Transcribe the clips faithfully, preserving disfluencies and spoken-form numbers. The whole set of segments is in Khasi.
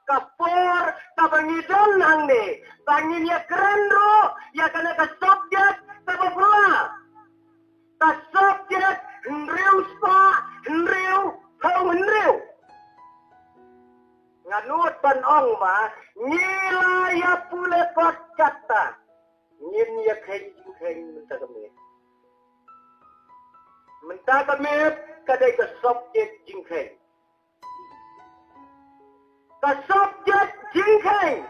ka por kaba ngi don hangne, ba ngin ïa kren ruh ïa kane ka subject kaba pura. Ka subject hynriew spah hynriew phew hynriew. Nga nud ban ong ba ngi la ïa pule pat kata. Ngin ïa kheiñ jingkheiñ mynta ka miet. Mynta ka miet ka dei ka subject jingkheiñ. Ka subject jingkheiñ.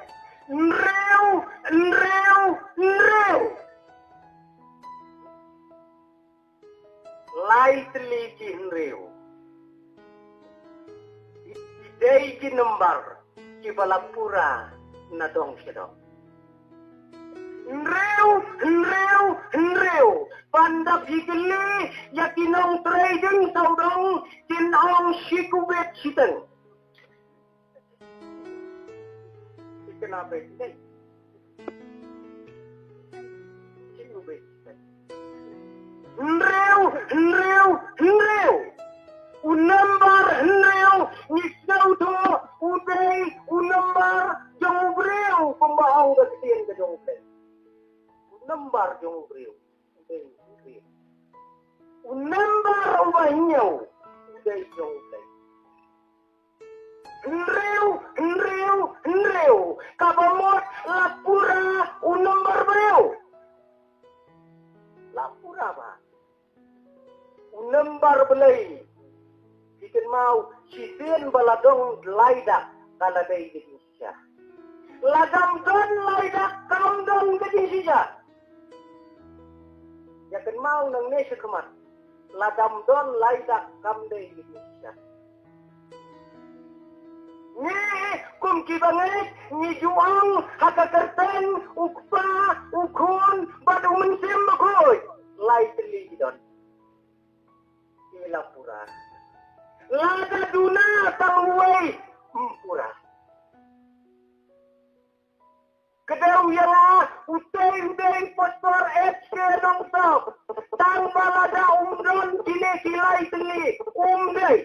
Hynriew, hynriew, hynriew. Lai tylli ki hynriew. Ki dei ki nombar kiba la pura na dong sha dong. Hynriew, hynriew, hynriew. Ban da phi kylli ïa ki nongtrei dieng sawdong, kin ong shi kubit shiteng. Shi kubit shiteng. Hynriew, hynriew, hynriew. U nombar hynriew ngi sngewthuh u dei u nombar jong u briew, kumba ong ka ktien ka jong u briew. U nombar jong u briew u dei u briew. U nombar uba hynñiew u dei jong u briew. Hynriew, hynriew, hynriew. Kaba mut la pura u nombar briew. La pura ba u nombar Blei. Ki kynmaw shisien ba la don lai dak ka la dei ka jingshisha. La dam don lai dak kam don ka jingshisha. Ïa kynmaw nangne shakhmat. La dam don lai dak kam dei ka jingshisha. Ngi kum ki bangeit ngi ju ong ha ka kyrteng u Kpa, u Khun bad u Mynsiem Bakhuid. Lai tylli ki don. Ki la pura. Lada duna tang uwei ym pura. Kdew ïa la utei utei pastor H K Nongtop. Tang ba lada um don kine ki lai tylli um dei.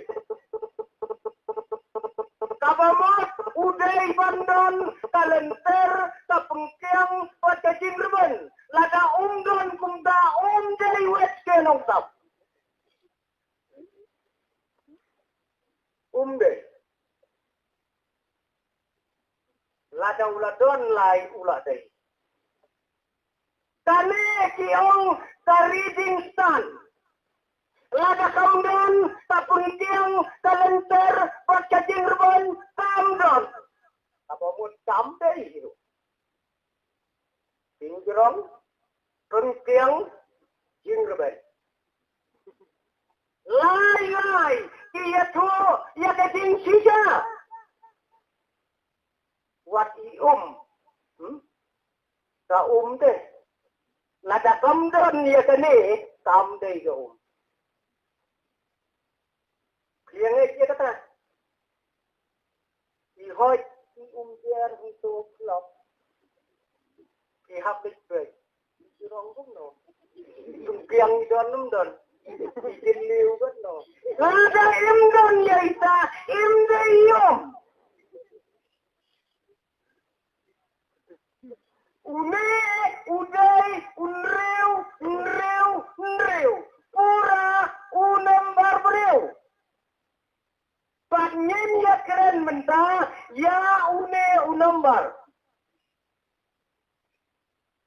Kaba mut u dei ban don ka lynter, ka pynkiang bad ka jingrben. Lada um don kumta um dei u H K Nongtop. Um dei. Lada u la don lai u la dei. Kane ki ong ka reading stand. Lada kam don ka pynkiang, ka lynter bad ka jingrben, kam don. Kaba mut kam dei hi ruh. Jingjrong, pynkiang, jingrben. Lai lai ki ïathuh ïa ka jingshisha. Wat i um. Hmm? Ka um te. Lada kam don ïa kane kam dei ka um. Phi ïa ngeit ïa kata? Phi hoi, phi um jer, phi to klop. Phi hap bit bit. Phi rong kumno? Pynkiang i don ym don? Phi jin liu kumno? Lada im don ïa ita, im dei ïom. Une u dei u hynriew, hynriew, hynriew. Pura u nombar briew. Bad ngin ïa kren mynta ïa une u nombar.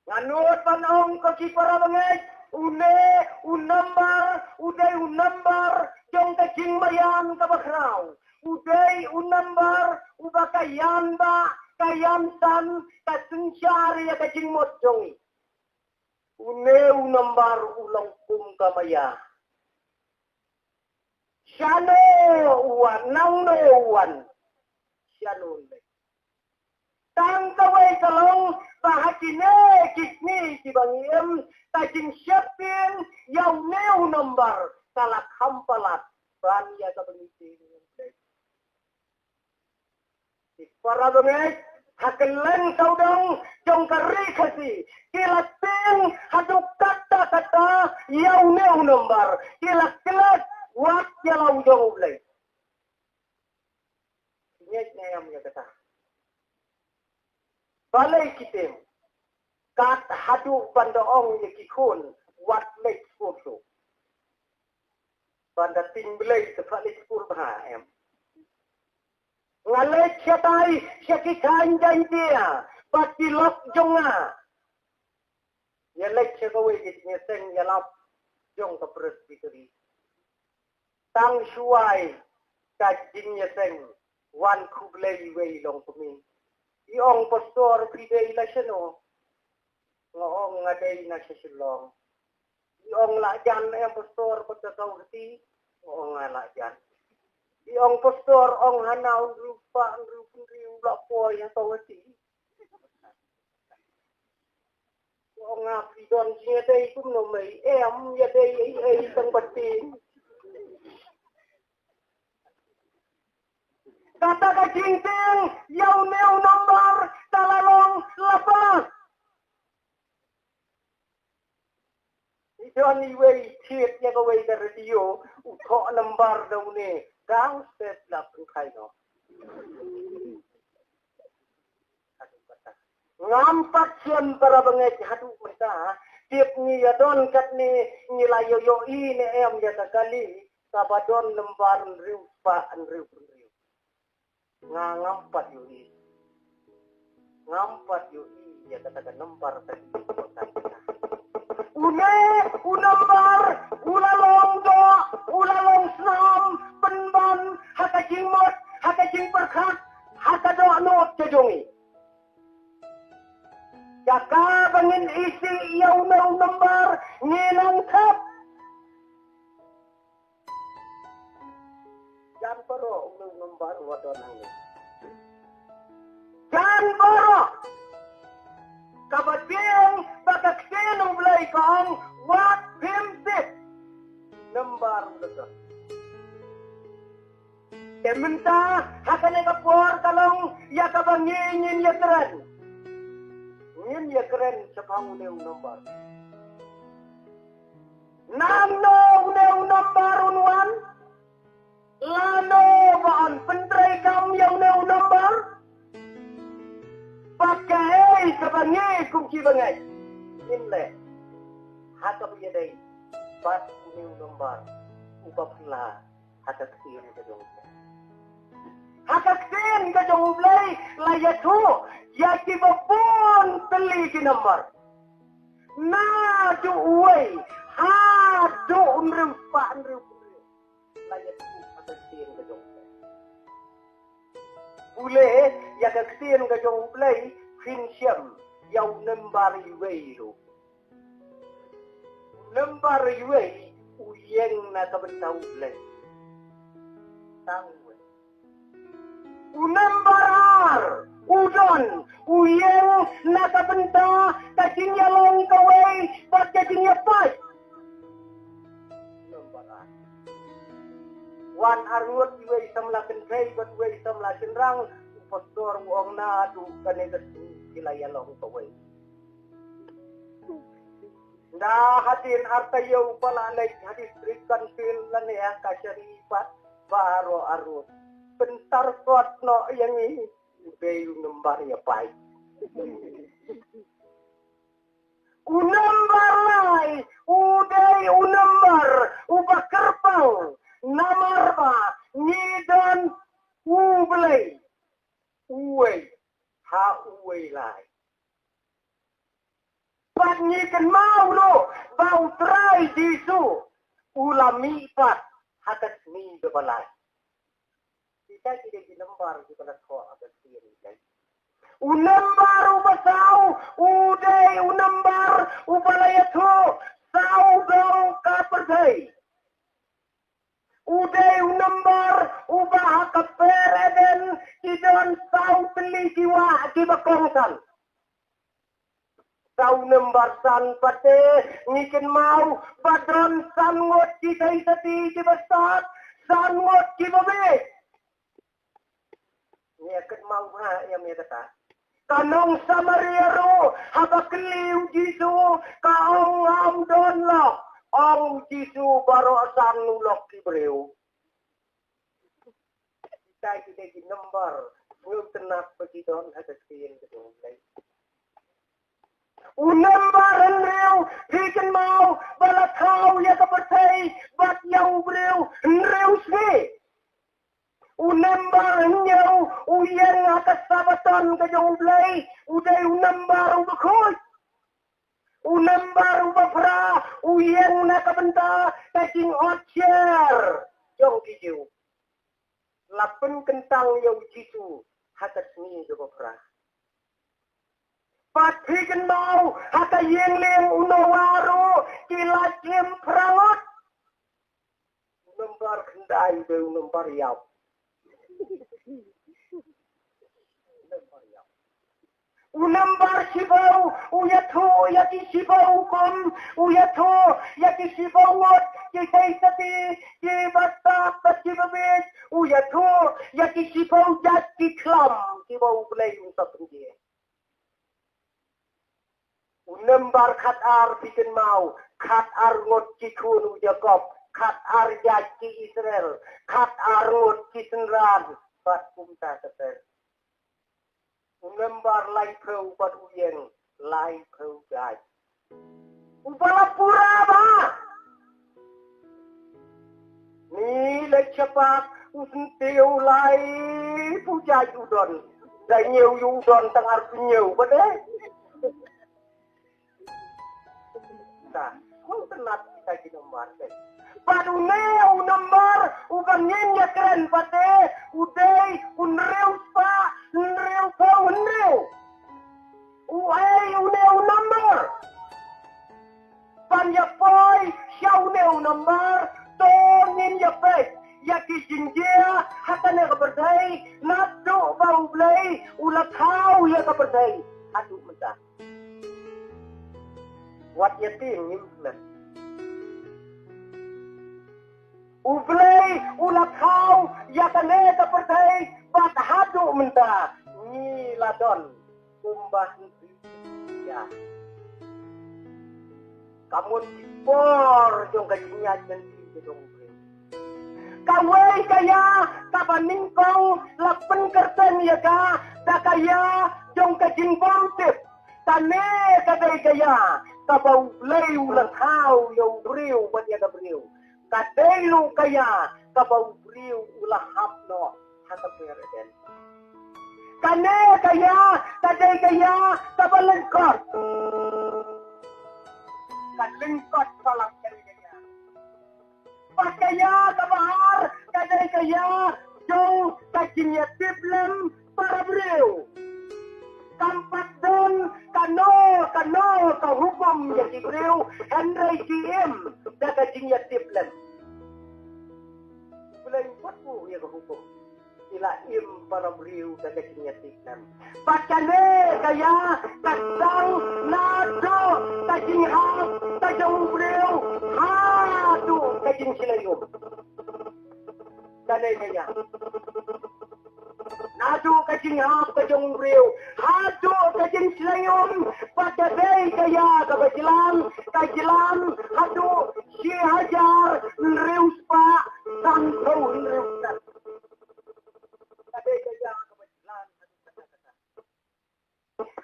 Nga nud ban ong ko ki para bangeit, une u nombar u dei u nombar jong ka jingmaïan kaba khraw. U dei u nombar uba ka ïan ba ka ïan san ka synshar ïa ka jingmut jong ngi. Une u nombar u long kum ka maïa. Shano u wan, nangno u wan. Shano u leit. Tang kawei ka long ba ha kine ki sngi kiba ngi im, ka jingsheptieng ïa une u nombar ka la kham palat ban ïa kaba ngi tieng. Ki para bangeit ha kylleng sawdong jong ka ri Khasi ki la tieng haduh katta katta ïa une u nombar, ki la klet wat ïa la u jong U Blei. Ngeit ne em ïa kata? Balei ki tim? Kat haduh ban da ong ïa ki khun, wat leit skul shuh. Ban da tieng Blei te pha leit skul bha em. Nga leit shatai sha ki thaiñ Jaiñtia bad ki lok jong nga. Ïa leit sha kawei ka jingïaseng ïalap jong ka Presbytery. Tang shuwa ka jingïaseng wan khublei iwei i longkmie. I ong, "Pastor, phi dei la shano?" Nga ong, "Nga dei na sha Shillong." I ong, "La jan em pastor, bad ka Kawhati?" Nga ong, "Nga la jan." I ong, "Pastor, ong hana u hynriew spah hynriew phew hynriew u la poi ha Kawhati." Nga ong, "Nga phi don jingïadei kumno mei?" Em ïadei ei ei tang ba tieng. Kata ka jingtieng ïa une u nombar ka la long la palat. I don iwei i thied ïa kawei ka radio, u thoh nombar da une, dang step la pynkhai noh. Ngam pat shem para bangeit haduh mynta, tip ngi ïa don katne ngi la ïoh ïohi ne em ïa ka kali, kaba don nombar hynriew spah hynriew hynriew. Nga ngam pat ïohi. Ngam pat ïohi ïa kata ka nombar ka. Une u nombar u la long doh, u la long snam pynban ha ka jingmut, ha ka jingpyrkhat, ha ka dohnud ka jong ngi. Ïa kaba ngin isih ïa une u nombar ngi nang thep. Jan baroh une u nombar u la don hangne. Jan baroh. Kaba tieng ba ka ktien u Blei ka ong, wat phim tip. Nombar u la don. Te mynta ha kane ka por ka long ïa kaba ngi ngin ïakren. Ngin ïakren shaphang une u nombar. Nangno une u nombar un wan? Lano ba yn pyntreikam ïa une u nombar? Bad kaei kaba ngi kum ki bangeit ngin leh ha kaba ïadei bad une u nombar uba phylla ha ka ktien ka jong U Blei. Ha ka ktien ka jong U Blei la ïathuh ïa kiba bun tylli ki nombar. Naduh uwei haduh hynriew spah hynriew hynriew. La ïathuh ha ka ktien ka jong U Blei. Pule ïa ka ktien ka jong U Blei phin shem ïa u nombar uwei ruh. Nombar uwei u ïeng na ka bynta U Blei. Tang uwei. U nombar ar u don u ïeng na ka bynta ka jingïalong kawei bad ka jingïapait. Nombar ar. Wan arngut, iwei samla kynthei bad iwei samla shynrang, u pastor u ong naduh kane ka sngi ki la ïalong kawei. Nda hadien ar taïew ba la leit ha District Council lane ha Kashari pat baroh arngut. Pyntar sot noh ïa ngi, u dei u nombar ïapait. U nombar lai u dei u nombar uba kyrpang, namar ba ngi don U Blei uwei ha uwei lai. Bad ngi kynmaw ruh ba U Trai Jisu u la mih pat ha ka sngi kaba lai. Kita ki dei ki nombar kiba la thoh ha ka ktien U Blei. U nombar uba saw u dei u nombar uba la ïathuh saw dong ka pyrthei. U dei u nombar uba ha ka per Eden ki don saw tylli ki wah kiba kongsan. Saw nombar san pat te ngi kynmaw ba don san ngut ki theisotti kiba stad, san ngut kiba bieit. Ngi kynmaw ha ïa me kata. Ka nong Samaria ruh haba kylli U Jisu ka ong, ngam don lok. Ong U Jisu, baroh san u lok ki briew. Kita ki dei ki nombar sngewtynnat ba ki don ha ka ktien ka jong U Blei. U nombar hynriew, phi kynmaw ba la thaw ïa ka pyrthei bad ïa u briew hynriew sngi. U nombar hynñiew, u ïeng ha ka Sabaton ka jong U Blei, u dei u nombar uba khuid. U nombar uba phra, u ïeng na ka bynta ka jingïohsngew jong ki Jiw. La pynkyntang ïa u Jisu ha ka sngi kaba phra. Pat phi kynmaw ha ka ïing lieng u Noah ruh ki la shim phra ngut. U nombar khyndai u dei u nombar ïap. U nombar shiphew u ïathuh ïa ki shiphew hukum, u ïathuh ïa ki shiphew ngut ki theisotti, ki bastad bad ki babieit, u ïathuh ïa ki shiphew jait ki khlam kiba U Blei un sa pynjah. U nombar khatar, phi kynmaw, khatar ngut ki khun u Jakob, khatar jait ki Israel, khatar ngut ki synran, bad kumta ter ter. U nombar laiphew bad u ïeng laiphew jait. Uba la pura bha. Ni leit shaphang u syntiew laiphew jait u don. Da ñiew ïa u don tang arphew ñiew bad eh. Ta, kong tynat kita ki nombar te. Bad une u nombar uba ngin ïakren bad te, u dei u hynriew spah hynriewphew hynriew. U ei une u nombar? Ban ïa poi sha une u nombar, to ngin ïa peit ïa ki jingjia ha kane ka pyrthei, naduh ba U Blei u la thaw ïa ka pyrthei haduh mynta. Wat ïa tieng ngim klet. U Blei u la thaw ïa kane ka pyrthei bad haduh mynta ngi la don kumba ngi ïa. Ka mut ki por jong ka jingïaid lynti ka jong U Blei. Kawei ka ïa kaba nyngkong la pynkyrteng ïa ka da ka ïa jong ka jingbymtip. Kane ka dei ka ïa kaba U Blei u la thaw ïa u briew bad ïa ka briew. Ka dei ruh ka ïa kaba u briew u la hap noh ha ka por Eden. Kane ka ïa ka dei ka ïa kaba lyngkot. Ka lyngkot palat kane ka ïa. Bad ka ïa kaba ar ka dei ka ïa jong ka jingïatiplem para briew. Kam pat don kano kano ka hukum ïa ki briew, hynrei ki im da ka jingïatiplem. U Blei u pat buh ïa ka hukum. Ki la im para briew da ka jingïatiplem. Bad kane ka ïa ka sdang naduh ka jinghap ka jong u briew haduh ka jingshlei um. Kane ka ïa naduh ka jinghap ka jong u briew haduh ka jingshlei um. Bad ka dei ka ïa kaba jlan, ka jlan haduh shi hajar hynriew spah sanphew hynriew snem. Ka dei ka ïa kaba jlan.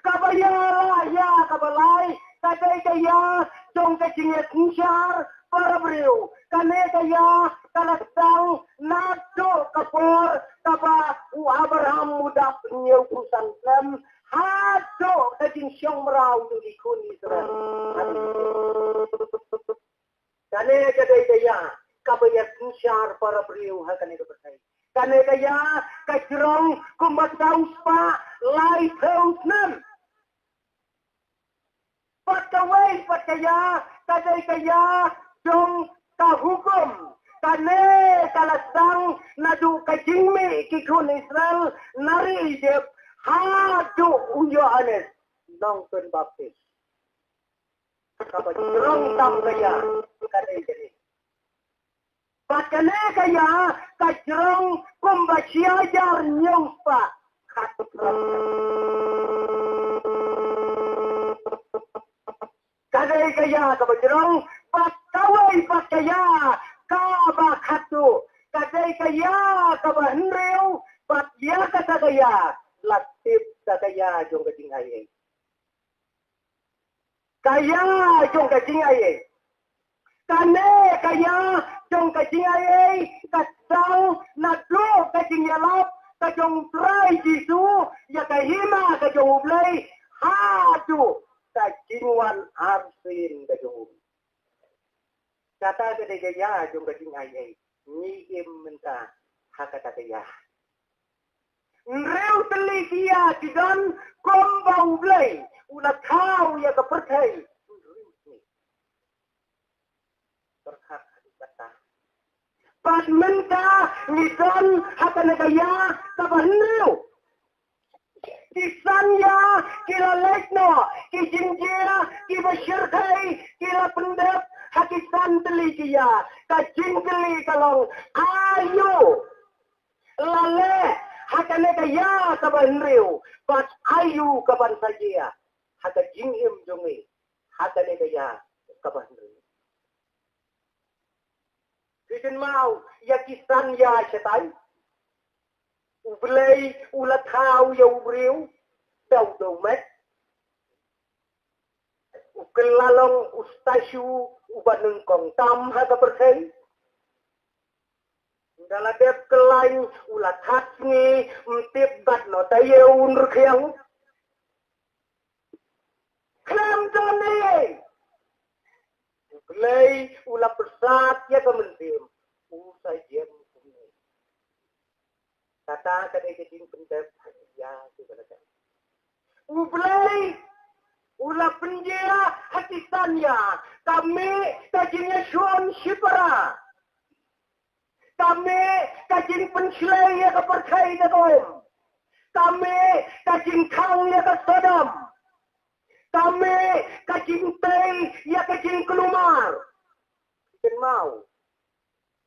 Kaba ïa la ïa kaba lai ka dei ka ïa jong ka jingïasynshar para briew. Kane ka ïa ka la sdang naduh ka por kaba u Abraham u dap hynñiewphew san snem haduh ka jingshong mraw jong ki khun Israel. Kane ka dei ka ïa kaba ïasynshar para briew ha kane ka pyrthei. Kane ka ïa ka jrong kumba saw spah laiphew snem. Bad kawei pat ka ïa ka dei ka ïa jong ka hukum. Kane ka la sdang naduh ka jingmih ki khun Israel na ri Ijipt haduh u Ïohannes Nongpynbaptis. Kaba jrong tam ka ïa ka dei ka dei. Bad kane ka ïa ka jrong kumba shi hajar hynñiew spah khatphra. Ka dei ka ïa kaba jrong. Bad kawei pat ka ïa kaba khatduh ka dei ka ïa kaba hynriew. Bad ïa kata ka ïa la tip da ka ïa jong ka jingai. Ka ïa jong ka jingaiei. Kane ka ïa jong ka jingaiei ka sdang naduh ka jingïalap ka jong U Trai Jisu ïa ka hima ka jong U Blei haduh ka jingwan arsien ka jong u. Kata ka dei ka ïa jong ka jingaiei. Ngi im mynta ha kata ka ïa. Hynriew tylli ki ïa ki don kumba U Blei u la thaw ïa ka pyrthei. Hynriew tylli. Pyrkhat ha ki kata. Bad mynta ngi don ha kane ka ïa kaba hynriew. Ki san ïa ki la leit noh, ki jingjia kiba shyrkhei ki la pyndep ha ki san tylli ki ïa. Ka jingkylli ka long, aïu la leh ha kane ka ïa kaba hynriew, bad aïu kaban sa jia ha ka jingim jong ngi ha kane ka ïa kaba hynriew. Ki kynmaw ïa ki san ïa shatai. U Blei u la thaw ïa u briew da u dewmet. U kylla long u statue uba nyngkong tam ha ka pyrthei. Ynda la dep kylla u la thad sngi, ym tip katno taïew un rkhiang. Khlem don ei. U Blei u la pyrsad ïa ka mynsiem, u sa jem kumne. Kata ka dei ka jingpyndep ha ki ïa kiba la dep. U Blei u la pynjia ha ki san ïa, ka mih ka jingïashun shipara. Ka mih ka jingpynshlei ïa ka pyrthei da ka um. Ka mih ka jingkhang ïa ka Sodom. Ka mih ka jingtei ïa ka jingkulmar. Kynmaw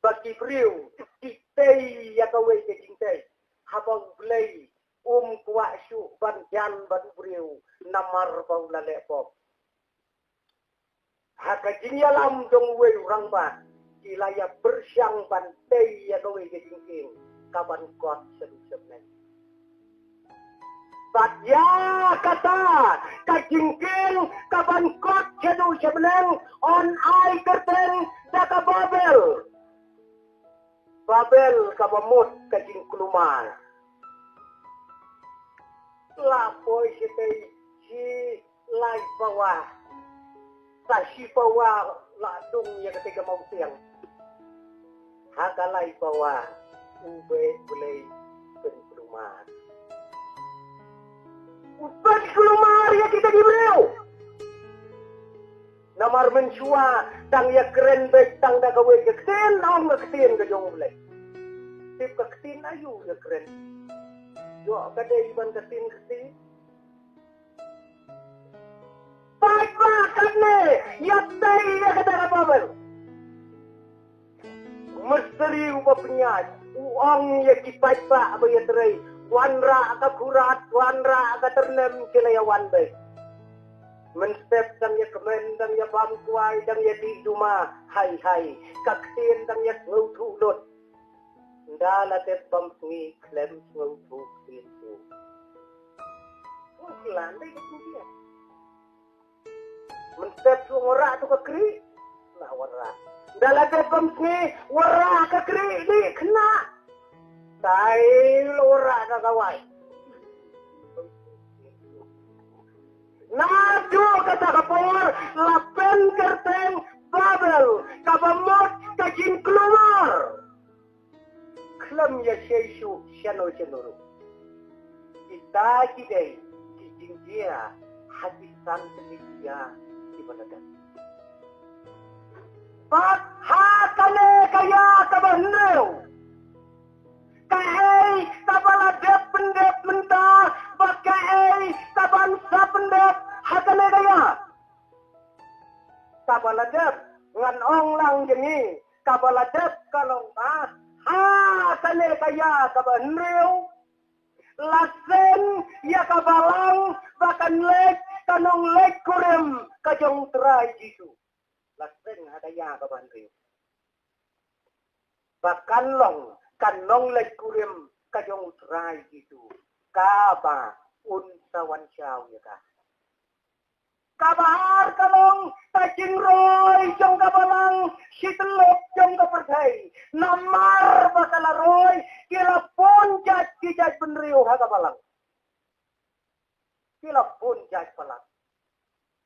ba ki briew ki tei ïa kawei ka jingtei, haba U Blei um kwah shuh ban jan bad u briew namar ba u la leh pop. Ha ka jingïalam jong uwei u rangbah, ki la ïa pyrshang ban tei ïa kawei ka jingkieng kaban kot shaduh sha bneng. Bad ïa kata ka jingkieng kaban kot shaduh sha bneng yn ai kyrteng da ka Babel. Babel kaba mut ka jingkulmar. La poi shatei shi lai pawa. Sa shi pawa la dung ïa katei ka mawsiang. Ha ka lai pawa u Blei, U Blei pynkulmar. U pynkulmar ïa kita ki briew. Namar mynshuwa dang ïa kren beit tang da kawei ka ktien, ong ka ktien ka jong U Blei. Tip ka ktien aïu ïa kren? Ïoh ka dei ban ka ktien ktien. Paidbah katne ïa tei ïa kata ka Babel. Mistri uba pynïaid u ong ïa ki paidbah ba ïatrei, wanrah ka kurat, wanrah ka tyrnem, ki la ïa wan beit. Mynstep dang ïa kmen, dang ïa bam kwai, dang ïa dih duma, hai hai, ka ktien dang ïa sngewthuh lut. Ynda la dep bam sngi khlem sngewthuh ktien shuh. Ngi khlem dei ka ktien. Mynstep shu wanrah tu ka kri, la wanrah. Ynda la dep bam sngi, wanrah ka kri, dih khynnah. Tai la wanrah ka kawai. Naduh kata ka por la pynkyntang Babel, kaba mut ka jingkulmar. Khlem ïa shei shuh shano shano ruh. Kita ki dei ki jingjia ha ki san tylli ki ïa kiba la dep. Bad ha kane ka ïa kaba hynriew, kaei kaba la dep pyndep mynta, bad kaei kaban sa pyndep ha kane ka ïa kaba la dep? Ngan ong lang jong ngi, kaba la dep ka long ba ha kane ka ïa kaba hynriew, la seng ïa ka balang ba kan leit ka nongleit kurim ka jong U Trai Jisu. La seng ha ka ïa kaba hynriew ba kan long ka nongleit kurim ka jong U Trai Jisu, kaba un sa wan shaw ïa ka. Kaba ar ka jingroi jong ka balang, shi tyllup jong ka pyrthei. Namar ba ka la roi, ki la bun jait ki jait bynriew ha ka balang. Ki la bun jait palat.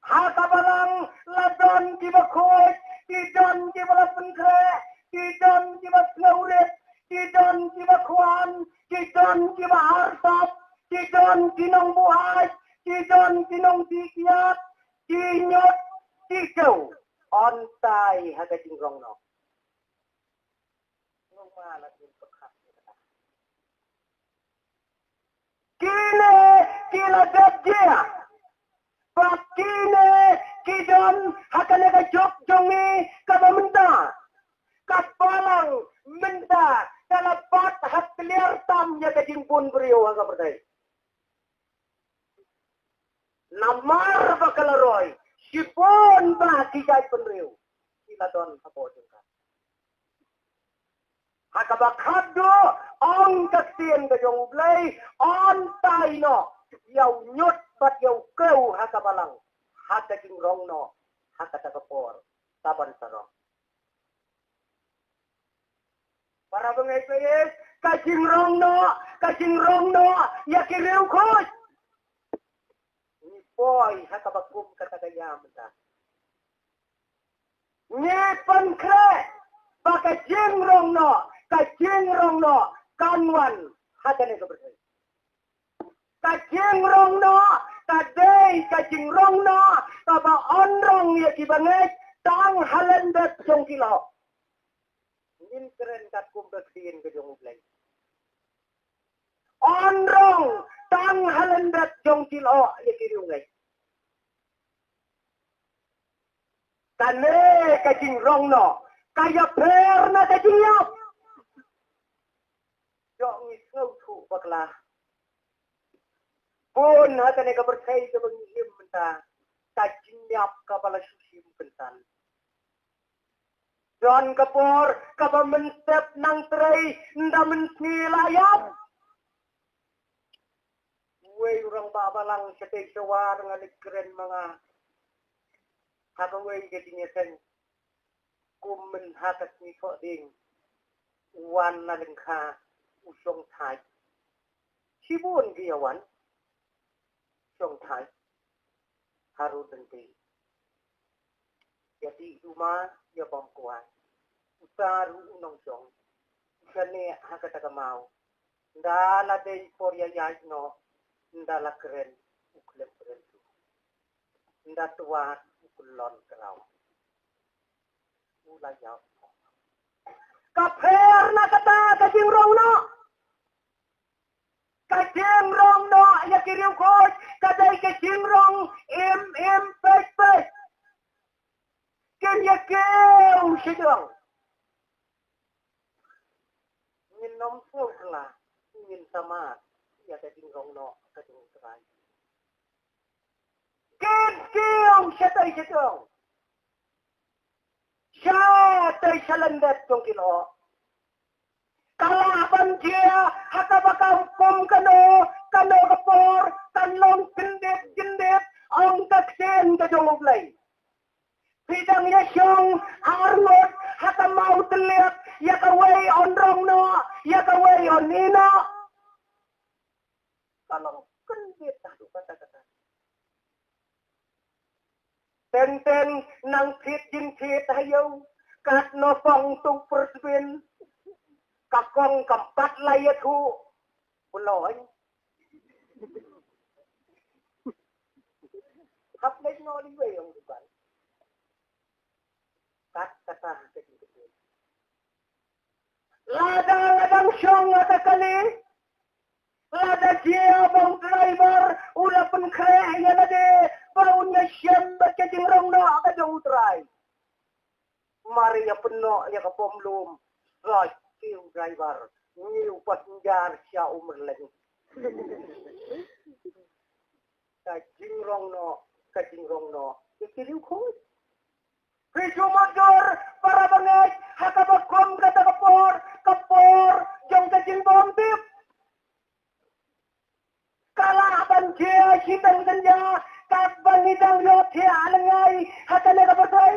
Ha ka balang la don kiba khuid, ki don kiba la pynkhreh, ki don kiba sngewrit, ki don kiba khwan, ki don kiba arsap, ki don ki nongbuaid, ki don ki nongdih kiad, ki ñiut, ki kew. Yntai ha ka jingrong noh. Kine ki la dep jia. Bad kine ki don ha kane ka juk jong ngi kaba mynta. Ka balang mynta ka la bat ha kliar tam ïa ka jingbun briew ha ka pyrthei. Namar ba ka la roi, shibun bah ki jait bynriew ki la don hapoh jong ka. Ha kaba khatduh, ong ka ktien ka jong U Blei, yntai noh ïa u ñiut bad ïa u kew ha ka balang, ha ka jingrong noh, ha kata ka por kaban sarong. Para bangeit, ka jingrong noh, ka jingrong noh ïa ki riewkhuid. Ngi poi ha kaba kum kata ka ïa mynta. Ngi pynkhreh ba ka jingrong noh, ka jingrong noh kan wan ha kane ka pyrthei. Ka jingrong noh ka dei ka jingrong noh kaba ynrong ïa ki bangeit tang ha lyndet jong ki lyoh. Ngin kren katkum ka ktien ka jong U Blei. Ynrong tang ha lyndet jong ki lyoh ïa ki riewngeit. Kane ka jingrong noh ka ïapher na ka jingïap. Jong ngi sngewthuh bakla. Bun ha kane ka pyrthei kaba ngi im mynta, ka jingïap kaba la shu shim kynsan. Don ka por kaba mynsep nang trei, ynda mynsngi la ïap. Uwei u rangbah balang shatei shawar nga leit kren ma nga ha kawei ka jingïaseng. Kum mynta ka sngi Thohdieng, u wan na lyngkha u shong thait. Shibun ki ïa wan shong thait harud lynti. Ïa dih duma, ïa bam kwai. Uta ruh u nongshong u shaniah ha kata ka maw. Ynda la dei por ïa ïaid noh, ynda la kren u khlem kren ruh. Ynda twat u kyllon kraw. U la ïap. Ka pher na kata ka jingrong noh. Ka jingrong noh ïa ki riewkhuid ka dei ka jingrong im im peit peit. Kin ïa kiew shiteng. Ngin ym sngewkylla, ngin sa mad ïa ka jingrong noh ka jong U Trai. Kin kiew shatei shiteng. Shatei sha lyndet jong ki lyoh. Ka lah ban jia ha kaba ka hukum kano kano ka por, kan long kyndit kyndit, ong ka ktien ka jong U Blei. Phi dang ïa shong arngut ha ka maw tylliat, ïa kawei yn rong noh, ïa kawei yn ïeh noh. Ka long kyndit haduh katta katta. Teng teng nang thied jingthied ha ïew, katno kong tu pyrsbin, ka kong kam pat la ïathuh. Buloi. Hap leit noh liwei ong dukan. Kat kata ha ka jingkynduh. Lada la dang shong ha ka kali, lada jia ba u driver u la pynkhreh ïa lade ba un ïashem bad ka jingrong noh ka jong U Trai. Mar ïa pynnoh ïa ka bom lum. Roi ki u driver, ngi u passenger sha u myrleng. Ka jingrong noh, ka jingrong noh ïa ki riewkhuid. Phi ju mutdur para bangeit, ha kaba kum kata ka por, ka por jong ka jingbymtip. Ka lah ban jia shiteng synñia, Katba ngi dang ïohthiah lyngngai ha kane ka pyrthei,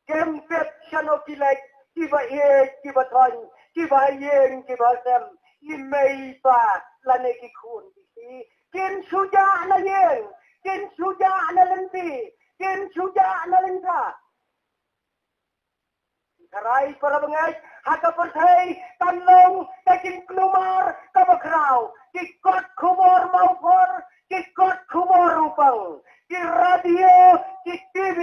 kem tip shano ki leit, kiba ïeit, kiba thoiñ, kiba ha ïing, kiba ha sem, i mei i pa lane ki khun ki kti, kin shu jah na ïing, kin shu jah na lynti, kin shu jah na lyngkha. Tharai para bangeit, ha ka pyrthei kan long ka jingkulmar kaba khraw, ki kot khubor mawphor, ki kot khubor u pang, ki radio, ki T V,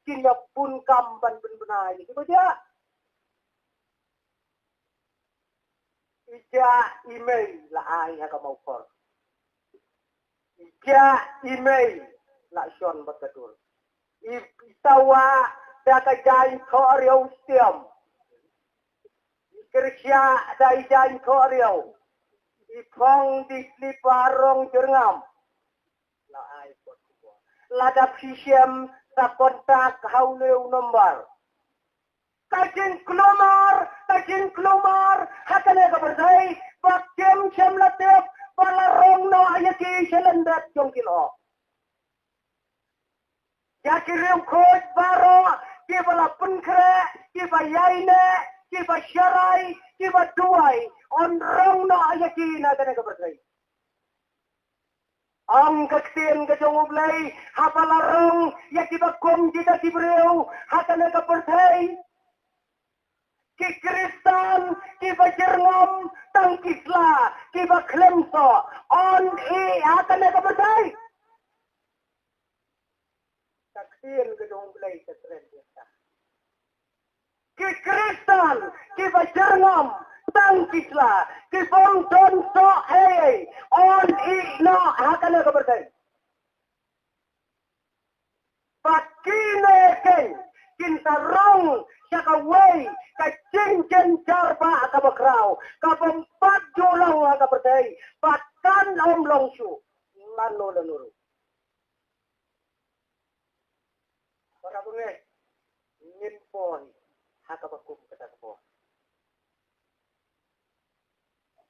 kin ïa bun kam ban pynbna ïa kiba jah. I jah i mei la ai ha ka mawphor. I jah i mei la shon bad ka dur. I, i tawah da ka jaiñ thoh riaw stiam. I kyrshah da i jaiñ thoh riaw. I phong di slipar rong jyrngam. La ai bad ka bor. Lada phi shem sa kontak ha une u nombar. Ka jingkulmar, ka jingkulmar ha kane ka pyrthei, ba kim shym la tip ba la rong noh ïa ki sha lyndet jong ki lyoh. Ïa ki riewkhuid baroh, kiba la pynkhreh, kiba ïaineh, kiba sharai, kiba duwai, yn rong noh ïa ki na kane ka pyrthei. Ong ka ktien ka jong U Blei, haba la rong ïa kiba kum kita ki briew ha kane ka pyrthei, ki Khristan kiba jyrngam tang ki sla, kiba khlem soh, yn ih ha kane ka pyrthei. Ka ktien ka jong U Blei ka kren ïa ka. Ki Khristan kiba jyrngam tang ki sla, ki bym don soh ei ei, yn ih noh ha kane ka pyrthei. Bad kine keiñ kin sa rong sha kawei ka jingjynjar ba kaba khraw, ka bym pat ju long ha ka pyrthei, bad kan ym long shuh lano lano ruh. Para bangeit, ngin poi ha kaba kum kata ka por.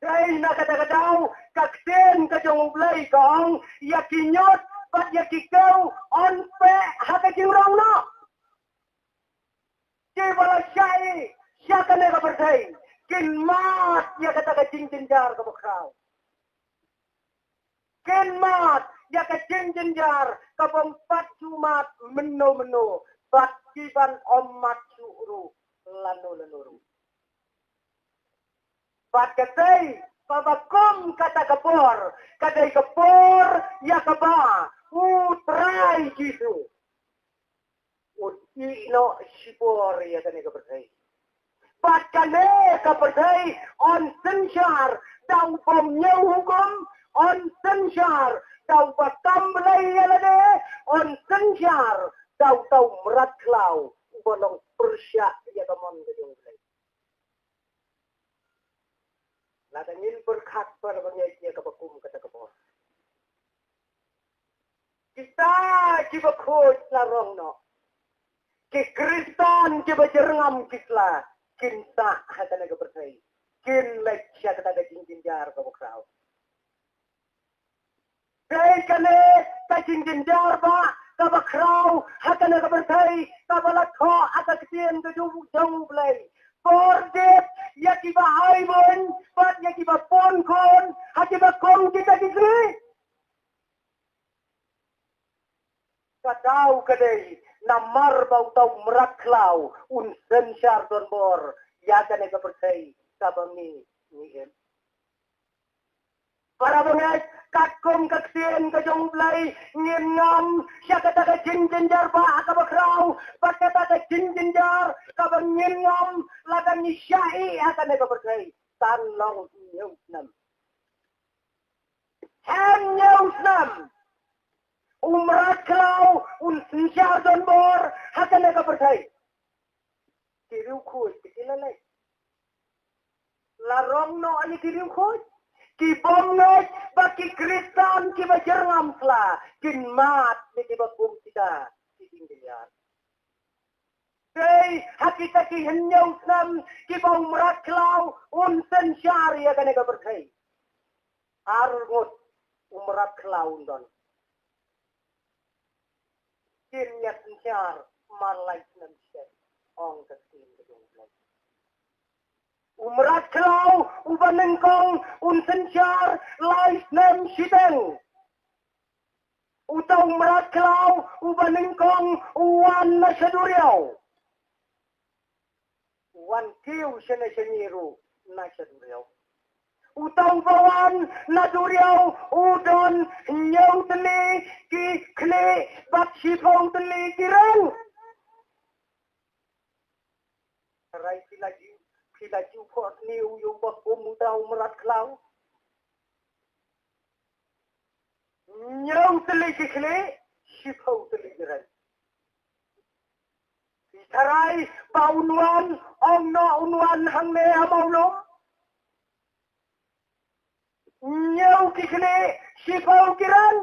Dei na kata ka daw ka ktien ka jong U Blei ka ong, ïa ki ñiut bad ïa ki kew yn peh ha ka jingrong noh. Kiba la shah ïa kane ka pyrthei kin mad ïa kata ka jingjynjar kaba khraw. Kin mad ïa ka jingjynjar ka bym pat ju mad mynno mynno, bad kiban ym mad shuh ruh lano lano ruh. Bad ka dei kaba kum kata ka por, ka dei ka por ïa kaba U Trai Jisu un ïeh noh shibor ïa kane ka pyrthei. Bad kane ka pyrthei yn synshar da u bym ñiew hukum, yn synshar da uba kam blei ïa lade, yn synshar da uta u mrad khlaw uba long pyrshah ïa ka mon ka jong U Blei. Lada ngin pyrkhat para bangeit ïa kaba kum kata ka por, kita kiba khuid la rong noh. Ki Khristan kiba jyrngam ki sla kin sah ha kane ka pyrthei, kin leit sha kata ka jingjynjar kaba khraw. Dei kane ka jingjynjar ba kaba khraw ha kane ka pyrthei kaba la thoh ha ka ktien ka jong U Blei. Por dep ïa kiba ai bun bad ïa kiba pun khun ha kiba kum kita ki sngi. Ka daw ka dei namar ba uta u mrad khlaw un synshar donbor ïa kane ka pyrthei kaba ngi ngi im. Para bangeit, katkum ka ktien ka jong U Blei ngin ngam sha kata ka jingjynjar ba kaba khraw, ba kata ka jingjynjar kaba ngin ngam lada ngi shah ïa kane ka pyrthei. Tan long hynñiew snem. Hynñiew snem u mrad khlaw un synshar donbor ha kane ka pyrthei. Ki riewkhuid ki la leit. La rong noh ïa ki riewkhuid. Ki bym ngeit ba ki Khristan kiba jyrngam sla kin mad ïa kiba kum kita ki jingjynjar. Dei ha kita ki hynñiew snem kiba u mrad khlaw un synshar ïa kane ka pyrthei. Ar ngut U mrad khlaw un don. Kin ïa synshar mar lai snem shiteng, ong ka ktien ka jong U Blei. U mrad khlaw uba nyngkong un synshar lai snem shiteng. Uta u mrad khlaw uba nyngkong u wan na sha duriaw. U wan kiew shane shane ruh na sha duriaw. Uta uba wan na duriaw u don hynñiew tylli ki khlieh bad shiphew tylli ki reng. Tharai phi la ju, phi la ju khot ni u ïa uba kum uta u mrad khlaw. Hynñiew tylli ki khlieh, shiphew tylli ki reng. Phi tharai ba un wan, ong noh un wan hangne ha Mawlum. Hynñiew ki khlieh, shiphew ki reng.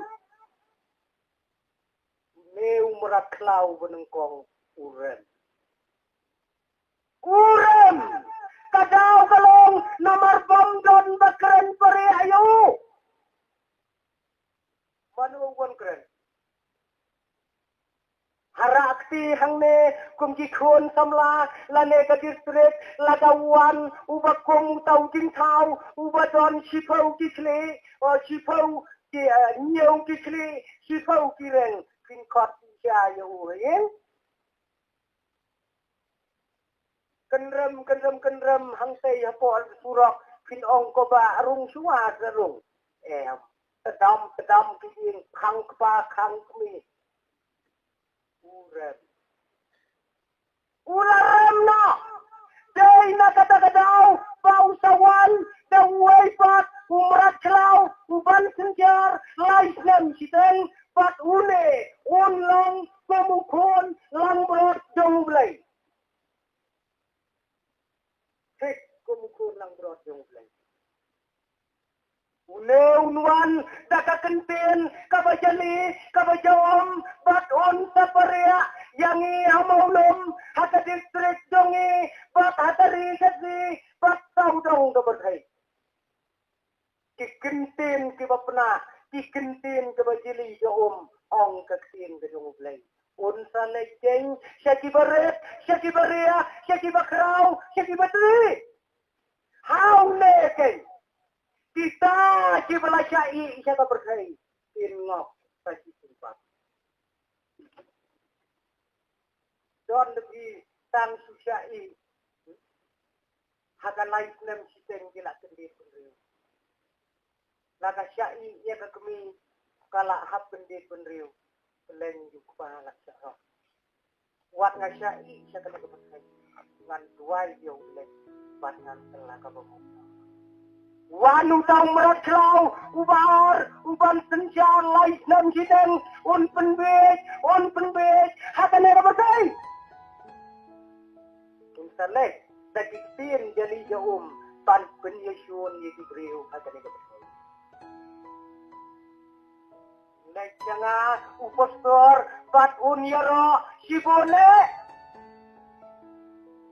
Une u mrad khlaw ba nyngkong u rem. U rem. Ka daw ka long namar bym don ba kren pyrshah ïa u. Mano u wan kren? Hara kti hangne kum ki khun samla lane ka district la ka wan uba kum uta u jingthaw uba don shiphew ki khlieh, o shiphew ki, eh, hynñiew ki khlieh, shiphew ki reng, phin khot ïa u ïing. Kynrem, kynrem, kynrem, hangtei hapoh surok, phin ong ko ba rung shuwa ka rung. Em, tdam, tdam ki ïing, khang kpa, khang kmie. U rem. U la rem noh. Dei na kata ka daw, ba u sa wan, da uwei pat, u mrad khlaw, u ban synshar, lai snem shiteng, bad une, un long, kum u khun, langbrot, jong U Blei. Thik kum u khun langbrot jong U Blei. Une un wan da ka kyntien kaba jali, kaba jahum, bad un sa pyrshah ïa ngi ha Mawlum, ha ka district jong ngi, bad ha ka ri ka si, bad sawdong ka pyrthei. Ki kyntien kiba pynah, ki kyntien kiba jali jahum, ong ka ktien ka jong U Blei. Un sa leit jeng sha kiba rit, sha kiba riah, sha kiba khraw, sha kiba dih. Ha une keiñ, kita kiba la shah ïeh sha ka pyrthei kin ngop sa shi sympat. Don da ki tang shu shah ïeh. Ha ka lai snem shiteng ki la kyndit bynriew. La ka shah ïeh ïa ka kmie, ka la hap kyndit bynriew. Kylleng ju kpa la shah rong. Wat nga shah ïeh sha kane ka pyrthei, ngan duwai ïa U Blei bad ngan kylla kaba bun. Wan uta u mrad khlaw uba ar, u ban synshar lai snem shiteng, un pynbiej, un pynbiej ha kane ka pyrthei. Un sa leit da ki ktien jali jahum ban pynïashun ïa ki briew ha kane ka pyrthei. Leit sha nga u pastor bad un ïaroh shibun eh.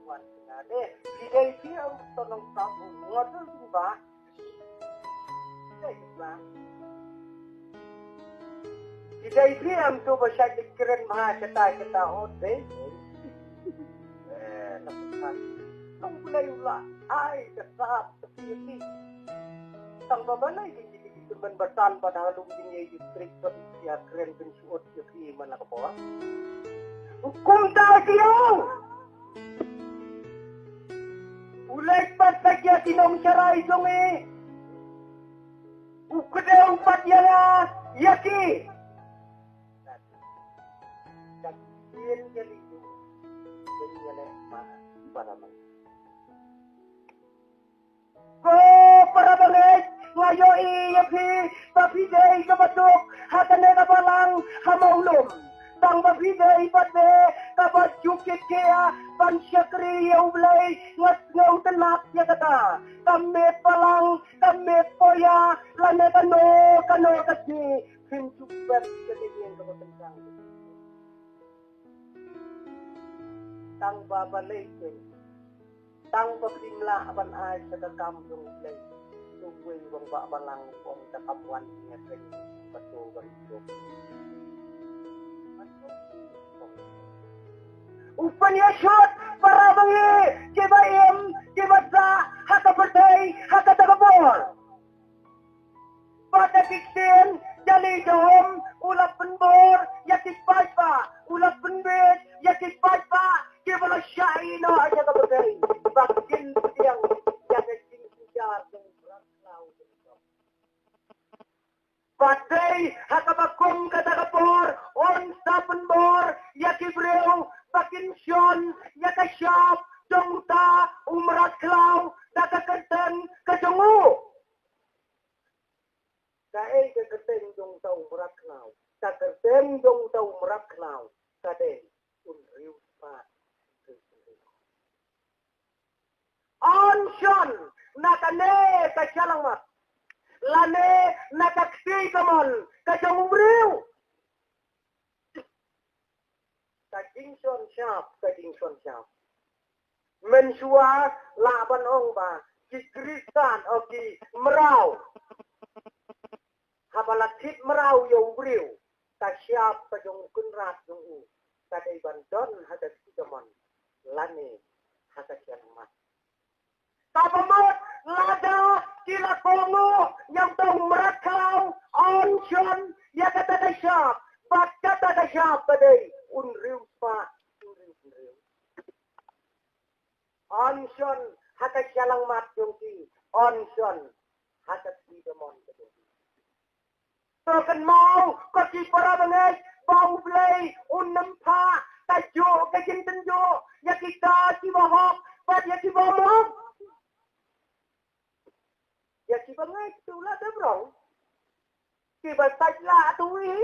Wan sha nga de, ki dei ki au to nong tam u ngot u ba. Dei ba. Ki dei ki am to ba shait kren ma kata kata o dei. Eh, na pesan. Tong pulai ula. Ai, kesat. Tang ba balei ki ki ki ki ban batan ba da lum jingïeit distrik ban ïa kren ban shuot ïa ki man la ka por. Kumta ki ong. U leit pat sa ïa ki nongshakri jong ngi. U kdew pat ïa nga ïa ki. Ka ktien jali jong ngi. Jali ïa leh ma para ma. Ko para bangeit, nga ïohi ïa phi ba phi dei kaba duk ha kane ka balang ha Mawlum. Tang ba phi dei pat de kaba ju kit khia ban shakri ïa U Blei, nga sngewtynnat ïa kata. Ka miet balang, ka miet poia, lane kano kano ka sngi, phin ju pep ïa ka ïing kaba kyntang. Tang ba balei te. Tang ba phim lah ban ai sa ka kam jong U Blei. Uwei u rangbah balang u ong, da kam wan ïa kane ka to ban jop. U pynïashut para bangeit kiba im kiba sah ha ka pyrthei ha kata ka por. Bad da ki ktien jali jahom u la pynbor ïa ki paidbah, u la pynbeit ïa ki paidbah kiba la shah ïehnoh ïa ka pyrthei ba kin pdiang ïa ka jingsynshar jong u mrad khlaw. Bad dei ha kaba kum kata ka por un sa pynbor ïa ki briew ba kin shon ïa ka shap jong uta u mrad khlaw da ka kyrteng ka jong u. Kaei ka kyrteng jong uta u mrad khlaw? Ka kyrteng jong uta u mrad khlaw ka dei Un Riewspah. Un shon na kane ka shyllangmat lane na ka kti kamon ka jong u briew. Ka jingshon shap, ka jingshon shap. Mynshuwa lah ban ong ba ki Khristan, o ki mraw, haba la thied mraw ïa u briew, ka shap ka jong u kynrad jong u ka dei ban don ha ka kti kamon lane ha ka shyllangmat. Kaba mut lada ki la kohnguh ïa uta u mrad khlaw, un shon ïa kata ka shap, bad kata ka shap ka dei Un Riewspah, Un Riewspah. Un shon ha ka shyllangmat jong ki, un shon ha ka kti kamon ka jong ki. To kynmaw ko ki para bangeit ba U Blei un ym phah kajuh ka jingtynjuh ïa kita kiba hok bad ïa kiba ym hok. Ïa kiba ngeit tu la dep rong. Kiba sait la tu i.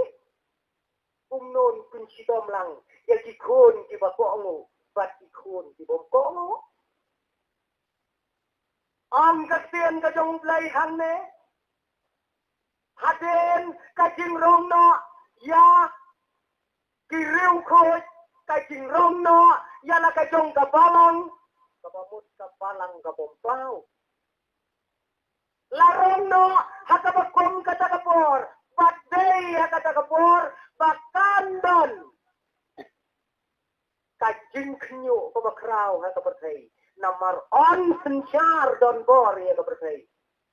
Kumno un pynshitom lang ïa ki khun kiba kohnguh bad ki khun kiba ym kohnguh? Ong ka ktien ka jong U Blei hangne, hadien ka jingrong noh ïa ki riewkhuid, ka jingrong noh ïa la ka jong ka balang, kaba mut ka balang kaba ym paw. La rong noh ha kaba kum kata ka por, bad dei ha kata ka por ba kan don ka jingkhynñiuh kaba khraw ha ka pyrthei. Namar un synshar donbor ïa ka pyrthei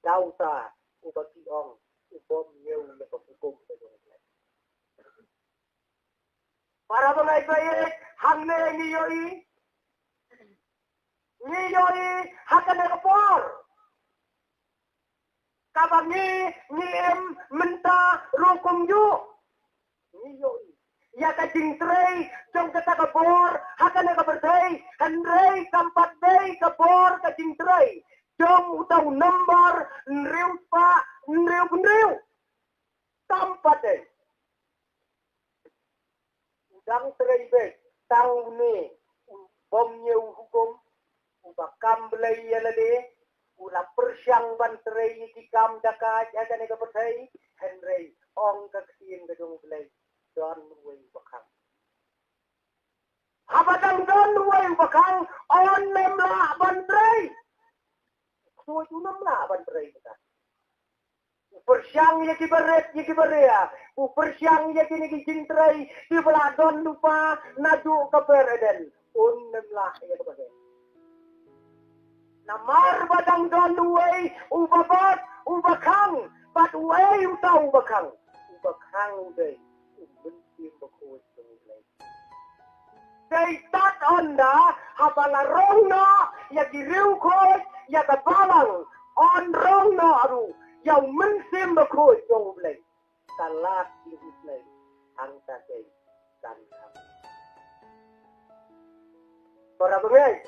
da uta uba ki ong u bym ñiew ïa ka hukum ka jong U Blei. Para bangeit ba ïeit, hangne ngi ïohi, ngi ïohi ha kane ka por kaba ngi, ngi im mynta ruh kumjuh. Ngi ïohi ïa ka jingtrei jong kata ka bor ha kane ka pyrthei, hynrei kam pat dei ka bor ka jingtrei jong uta u nombar hynriew spah hynriew hynriew. Kam pat dei. U dang trei beit tang une u bym ñiew hukum, uba kam blei ïa lade, u la pyrshang ban trei ïa ki kam dakaid ha kane ka pyrthei, hynrei ong ka ktien ka jong U Blei, don uwei uba khang. Haba dang don uwei uba khang, un ym lah ban trei. Khuid un ym lah ban trei kata. U pyrshang ïa ki barit, ïa ki baria. U pyrshang ïa kine ki jingtrei kiba la don lypa naduh ka ber Eden. Un ym lah ïa kaba dei. Namar ba dang don uwei uba bat, uba khang, bad uei uta uba khang? Uba khang u dei U Mynsiem Bakhuid jong U Blei. Dei tad ynda haba la rong noh ïa ki riewkhuid, ïa ka balang, un rong noh ruh ïa U Mynsiem Bakhuid jong U Blei. Ka lad ïa U Blei hangta dei kan khang. Para bangeit,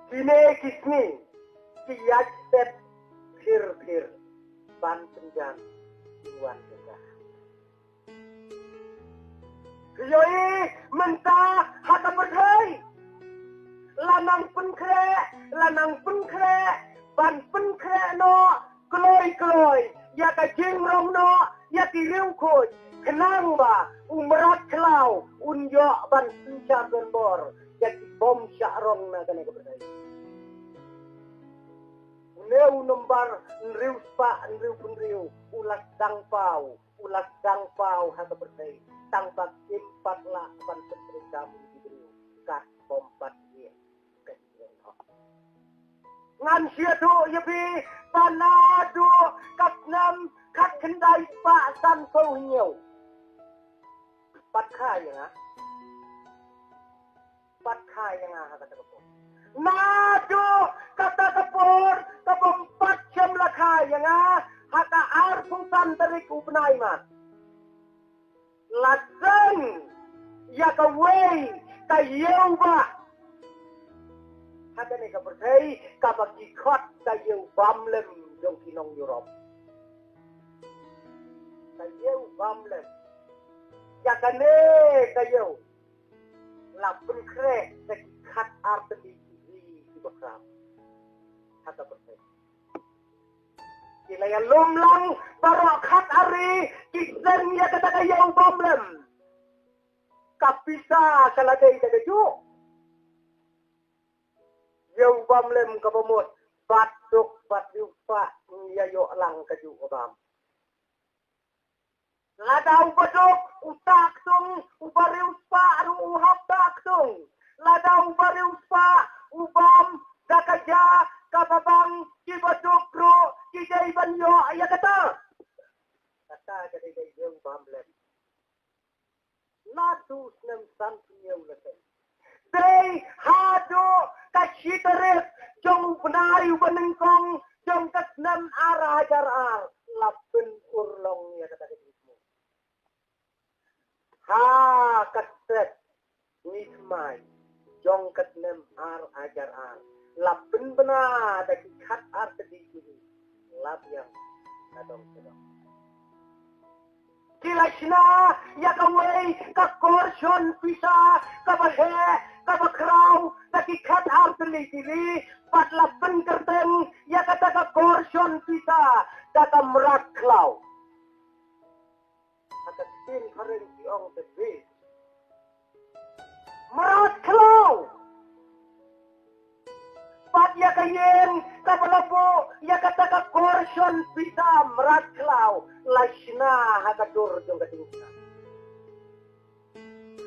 kine ki sngi ki ïaid step phir phir ban pynjan ki wan jong ka. Ïohi mynta ha ka pyrthei la nang pynkhreh, la nang pynkhreh, ban pynkhreh noh kloi kloi ïa ka jingrong noh ïa ki riewkhuid, khnang ba u mrad khlaw un ïoh ban synshar donbor ïa ki bym shah rong na kane ka pyrthei. U Hynñiew nombar, hynriew spah hynriew phew hynriew, u la sdang paw, u la sdang paw ha ka pyrthei, tang ba kim pat lah ban pyntreikam ïa ki briew, kat bym pat ïeh ka jingïaroh. Ngan sngewthuh ïa phi, ba naduh ka snem khatkhyndai spah sanphew hynñiew, pat kha ïa nga, pat kha ïa nga ha kata ka por. Naduh kata ka por, ka bym pat shym la kha ïa nga, ha ka arphew san tarik u bnai Mac, la seng ïa kawei ka ïew bah ha kane ka pyrthei, kaba ki khot ka ïew bamlem jong ki nong Europe. Ka ïew bamlem. Ïa kane ka ïew la pynkhreh da ki khat ar tylli ki ri kiba khraw ha ka pyrthei. Ki la ïalum lang baroh khat ar ri, ki seng ïa kata ka ïew bamlem. Ka pisa ka la dei da kajuh. Ïew bamlem kaba mut, bad duk bad riewspah ngi ïa ïoh lang kajuh ka bam. Lada uba duk u tah ktung, uba riewspah ruh u hap tah ktung. Lada uba riewspah u bam da ka ja kaba bang, kiba duk ruh ki dei ban ïoh ïa kata. Kata ka dei ka ïew bamlem. Naduh snem sanphew hynñiew la seng. Dei haduh ka shi tarik jong u bnai uba nyngkong jong ka snem ar hajar ar, la pynurlong ïa kata ka jingthmu. Ha ka step Ngi thymmai jong ka snem ar hajar ar, la pynbna da ki khat ar tylli ki ri, la biang na dong sha dong. Ki la shna ïa kawei ka korshon pisa kaba heh kaba khraw da ki khat ar tylli ki ri, bad la pynkyrteng ïa kata ka korshon pisa da ka mrad khlaw. Ha ka ktien phareng ki ong the base. Mrad khlaw. Bad ïa ka ïing kaba la buh ïa kata ka korshon pisa mrad khlaw, la shna ha ka dur jong ka diengphna.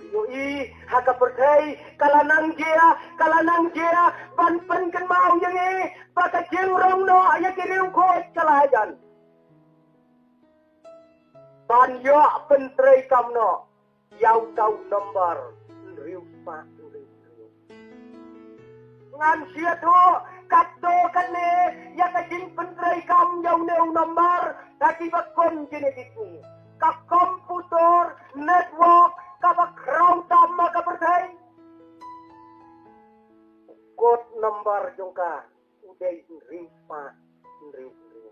Ïohi ha ka pyrthei ka la nang jia, ka la nang jia ban pynkynmaw ïa ngi ba ka jingrong noh ïa ki riewkhuid ka la jan. Ban ïoh pyntreikam noh ïa uta u nombar hynriew spah hynriew hynriew. Ngan sngewthuh katto katne ïa ka jingpyntreikam ïa une u nombar ha kiba kum kine ki sngi. Ka computer network kaba khraw tam ha ka pyrthei. U code number jong ka u dei hynriew spah hynriew hynriew.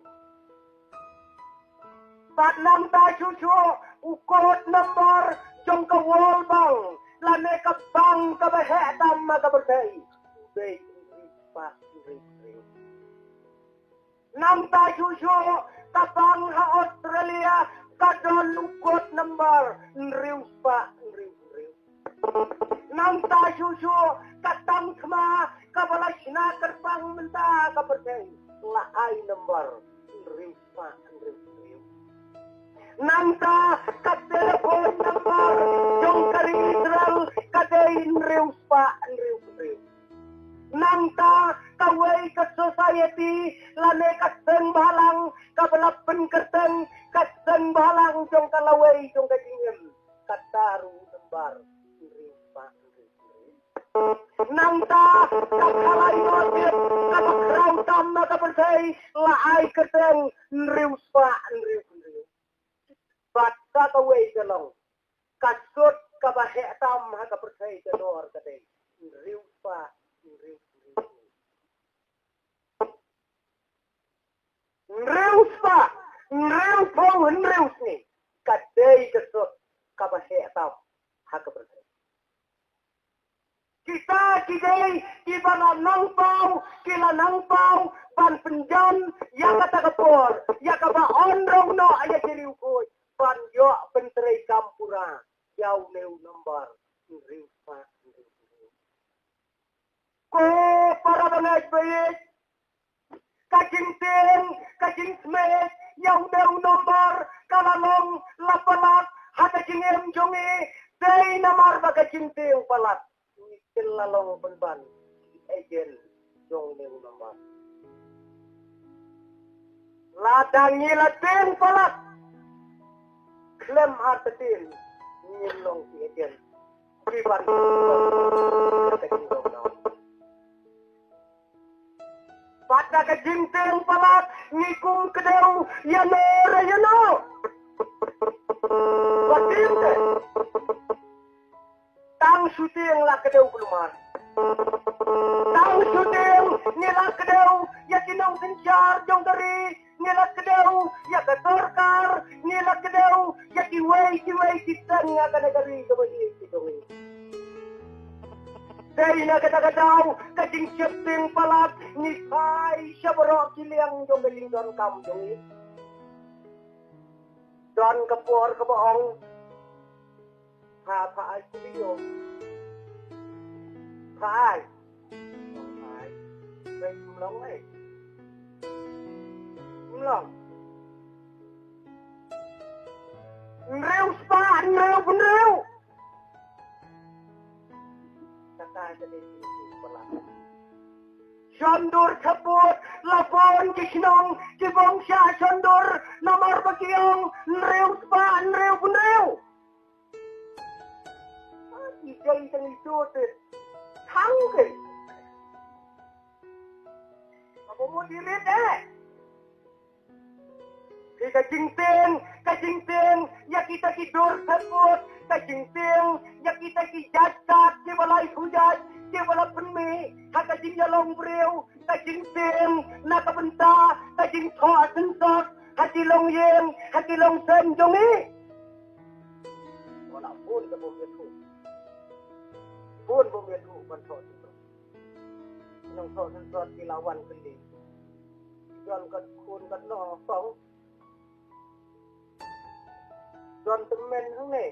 Bad nangta shuh shuh u code number jong ka World Bank lane ka bank kaba heh tam ha ka pyrthei u dei hynriew spah hynriew hynriew. Nangta shuh shuh ka bank ha Australia ka don u code number hynriew spah hynriew hynriew. Nangta shuh shuh ka tang thma kaba la shna kyrpang mynta ka pyrthei la ai number hynriew spah hynriew hynriew. Nangta ka telephone number jong ka ri Israel ka dei hynriew spah hynriew hynriew. Nangta kawei ka society lane ka seng bhalang kaba la pynkyrteng ka seng bhalang jong ka lawei jong ka jingim, kata ruh number hynriew spah hynriew hynriew. Nangta ka khalai Masjid kaba khraw tam ha ka pyrthei la ai kyrteng hynriew spah hynriew hynriew. Bad ka kawei ka long ka sut kaba heh tam ha ka pyrthei ka dor ka dei hynriew spah hynriew hynriew. Hynriew spah hynriew phew hynriew sngi ka dei ka sut kaba heh tam ha ka pyrthei. Kita ki dei kiba la nang paw, ki la nang paw ban pynjan ïa kata ka por ïa kaba yn rong noh ïa ki riewkhuid ban ïoh pyntreikam pura ïa une u number hynriew spah hynriew hynriew. Ko para bangeit baieit, ka Ïa u dei u nombar ka la long la palat ha ka jingim jong ngi, dei namar ba ka jingtieng palat. Ngi kin la long pynban ki agent jong u dei u nombar. Lada ngi la tieng palat khlem artatien, ngin long ki agent. Ki ban ka jingdong daw. Bad da ka jingtieng palat ngi kum kdew ïano re ïano. Ba tieng te. Tang shu tieng la kdew kulmar. Tang shu tieng ngi la kdew ïa ki nongsynshar jong ka ri, ngi la kdew ïa ka sorkar, ngi la kdew ïa kiwei kiwei ki seng ha kane ka ri kaba ïeit ki jong ngi. Dei na kata ka daw ka jingsheptieng palat ngi phai sha baroh ki liang jong ka jingdonkam jong ngi. Don ka por kaba ong, pha, pha ai studio. Pha ai. Pha ai. Pha ai. Mlong ai. Mlong. Hynriew spah hynriew pynriew. Kata ka dei ka palat. Shon dur khabud, la bun ki shnong ki bym shah shon dur, namar ba ki ong hynriew spah hynriew pynriew. Ki dei tang ito te. Thang ke. Aba mut irit eh. Ki ka jingtieng, ka jingtieng ïa kita ki dur khabud, ka jingtieng ïa kita ki jait kat kiba la ïa khujait, kiba la pynmih ha ka jingïalong briew, ka jingtieng na ka bynta ka jingthoh synsot ha ki longïing, ha ki longsem jong ngi. Wala bun ka bym ïathuh. Bun bym ïathuh ban thoh synsot. Nongthoh synsot ki la wan kylli. Jon kat khun kat no kong. Jon tymmen hangne.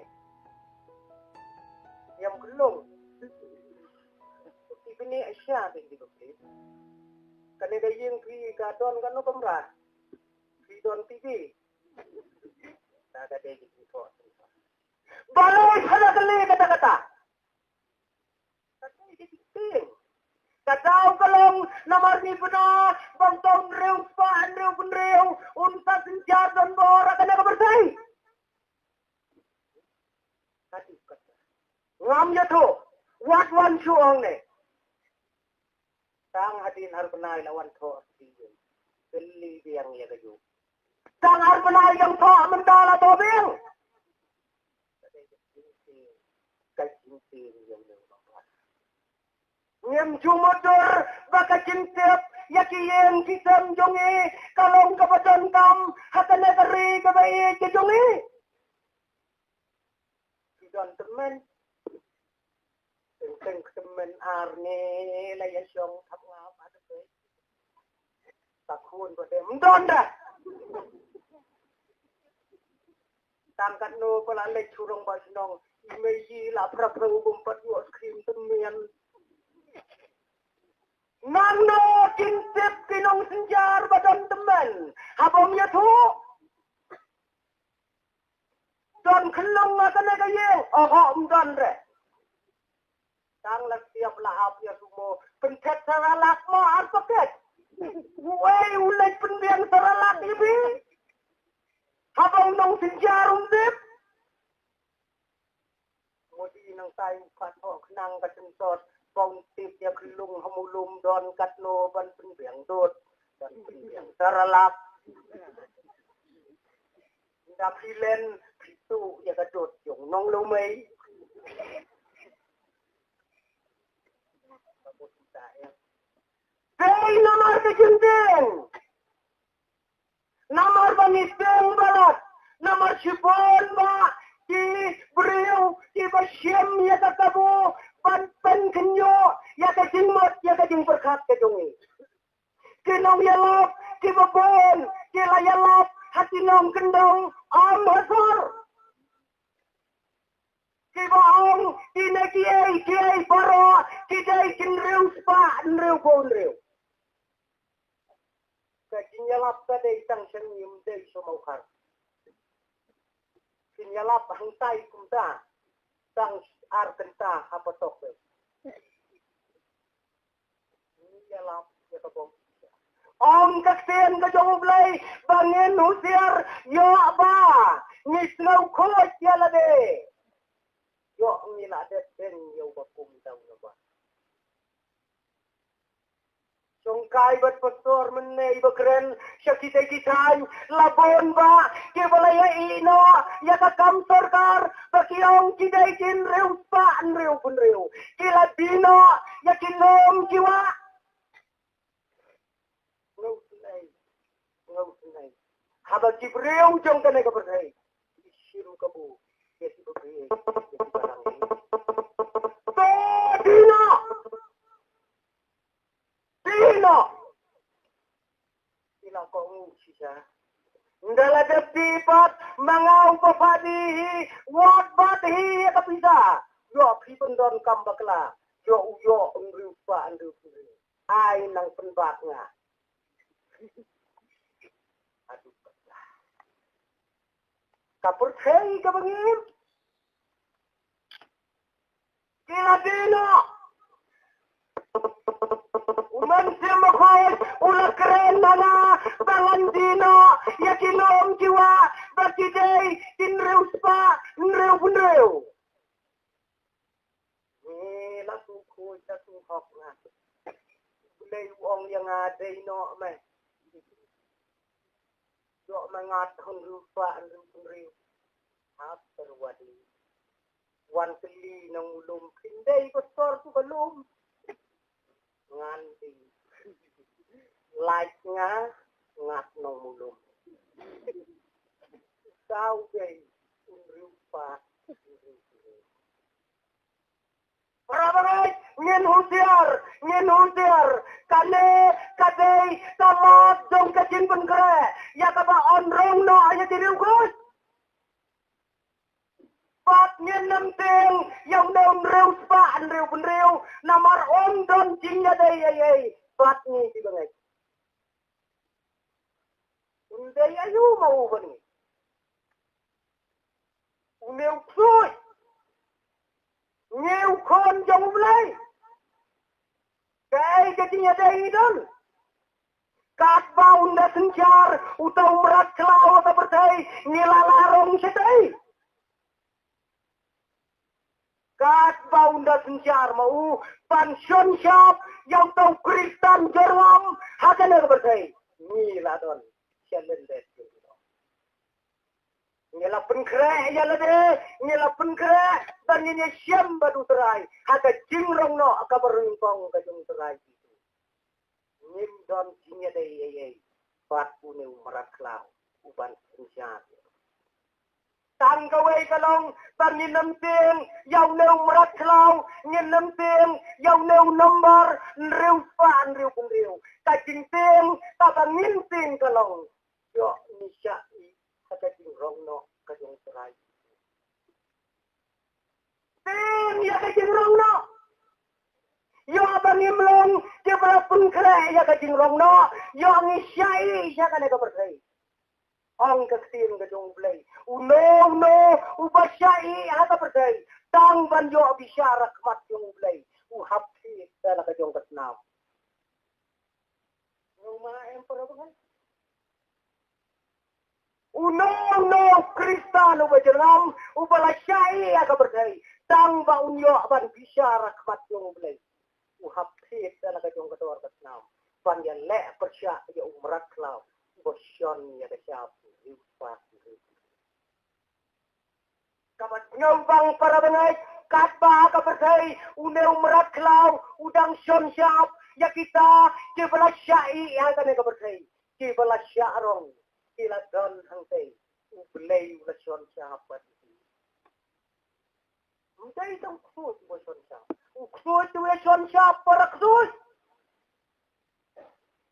Ïam khlung. Ki bini Asia dei ki bapli. Kane ka ïing phi ka don kano kamra. Phi don T V. Ta ka dei ki thoh. Baloi phala kali kata kata. Kata ka jingtieng. Kata u ka long namar ngi pynah bang taw hynriew spah hynriew pynriew un sa synshar don bor ha kane ka pyrthei. Kata kata. Ngam ïathuh wat wan shu ong ne. Tang hadien ar bnai la wan thoh ti. Kylli biang ïa ka ju. Tang ar bnai ïa thoh mynta la thoh biang. Ka jingtieng ïa u nong. Ngim ju mutdur ba ka jingtip ïa ki ïing ki sem jong ngi ka long kaba donkam ha kane ka ri kaba ïeit ka jong ngi. Ki don tymmen. Teng teng tymmen ar ne la ïa shong thap ngap ha te. Ta khun ba te mdon da. Tang katno ko la leit churong ba shnong. I mei i la phra phra u bym pat ïoh skrim tymmen. Nangno kin tip ki nongsynshar ba don tymmen. Haba ym ïathuh. Don khlong nga kane ka ïing. Oho, ym don re. Tang la siap la ap ïa sumo. Pynthet Cerelac mo ar paket. Uei u leit pynbiang Cerelac i bi. Haba u nongsynshar um tip. Modi nang tai u phat ho khnang ka synsot. Ba un tip ïa khlung ha mulum don katno ban pynbiang dud. Ban pynbiang Cerelac. Nda phi len phi tu ïa ka dud jong nong Lawmei. Dei namar ka jingtieng. Namar ba ngi tieng palat. Namar shibun ba ki briew kiba shim ïa ka kabu ban pynkhynñiuh ïa ka jingmut ïa ka jingpyrkhat ka jong ngi. Ki nongïalap kiba bun ki la ïalap ha ki nongkyndong ym ha sor. Kiba ong kine kiei kiei baroh ki dei ki hynriew spah hynriew phew hynriew. Ka jingïalap ka dei tang sha ngi, ym dei sha u mawkhar. Jingïalap hangtai kumta tang ar kynta ha patok dei. Ïalap ïa ka bom. Ong ka ktien ka jong U Blei ba ngin husiar ïoh ba ngi sngew khuid ïa lade. Ïoh ngi la dep beng ïa uba kum tang naba. Shongkai bad pastor mynne ba kren sha kita ki thaiñ la bun ba kiba la ïa ïeh noh ïa ka kam sorkar ba ki ong ki dei ki hynriew spah hynriew phew hynriew. Ki la die noh ïa ki lum ki wah. Ngau tnai, ngau tnai. Haba ki briew jong kane ka pyrthei ki shim kabu ïa ki briew, ïa ki balang. To die noh. Die noh. Ila ko ngu shisha. Nda la dep die pat ma nga u papa die hi, wat bat hi ïa ka pisa. Ïoh phi pyndon kam bakla. Ïoh u ïoh hynriew spah hynriew phew hynriew. Ai nang pynbat nga. Aduh. Ka pyrthei kaba ngi im. Ki la die noh. U Mynsiem Bakhuid u la kren na nga ba ngan die noh ïa ki lum ki wah ba ki dei ki hynriew spah hynriew phew hynriew. Ngi la tu khuid la tu hok nga. Blei u ong ïa nga dei noh me. Ïoh me ngat hynriew spah hynriew phew hynriew. Hap terwadi. Wan kylli nong u lum, phin dei pastor tu ka lum. Ngan dei. Lait nga ngat nong u lum. Tau dei hynriew spah hynriew phew hynriew. Para bangeit, ngin husiar, ngin husiar. Kane ka dei ka lad jong ka jingpynkhreh ïa kaba yn rong noh ïa ki riewkhuid. Bad ngin nym tieng ïa une u hynriew spah hynriew phew hynriew namar ym don jingïadei ei ei bad ngi, ki bangeit. Un dei aïu ma u bad ngi? Une u ksuid. Ngi u khun jong U Blei. Kaei ka jingïadei ngi don? Katba un da synshar uta u mrad khlaw ha ka pyrthei, ngi la lah rong shatei. Katba un da synshar ma u ban shon shap ïa uta u Khristan jyrngam ha kane ka pyrthei, ngi la don sha lyndet jong u. Ngi la pynkhreh ïa lade, ngi la pynkhreh ba ngin ïashem bad U Trai ha ka jingrong noh kaba nyngkong ka jong U Trai Jisu. Ngim don jingïadei ei ei bad une u mrad khlaw uban synshar. Tang kawei ka long ba ngin nym tieng ïa une u mrad khlaw, ngin nym tieng ïa une u nombar hynriew spah hynriew phew hynriew. Ka jingtieng kaba ngin tieng ka long, ïoh ngi shah ïa ka jingrong noh ka jong U Trai. Tieng ïa ka jingrong noh. Ïoh ba ngim long kiba la pynkhreh ïa ka jingrong noh, ïoh ngi shah ïa kane ka pyrthei. Ong ka ktien ka jong U Blei, uno uno uba shah ïa ka pyrthei tang ban ïoh bishar ha khmat jong U Blei, u hap thied da la ka jong ka snam. Nong ma em para bangeit. Uno uno u Khristan uba jyrngam uba la shah ïa ka pyrthei tang ba un ïoh ban bishar ha khmat jong U Blei, u hap thied da la ka jong ka dor ka snam ban ïaleh pyrshah ïa u mrad khlaw uba shon ïa ka shap hynriew spah hynriew. Kaba sngewbang para bangeit, katba ha ka pyrthei une u mrad khlaw u dang shon shap ïa kita kiba la shah ïa kane ka pyrthei, kiba la shah rong, ki la don hangtei, U Blei u la shon shap bad ki. Ym dei tang u ksuid uba shon shap. U ksuid u ïashon shap para ksuid.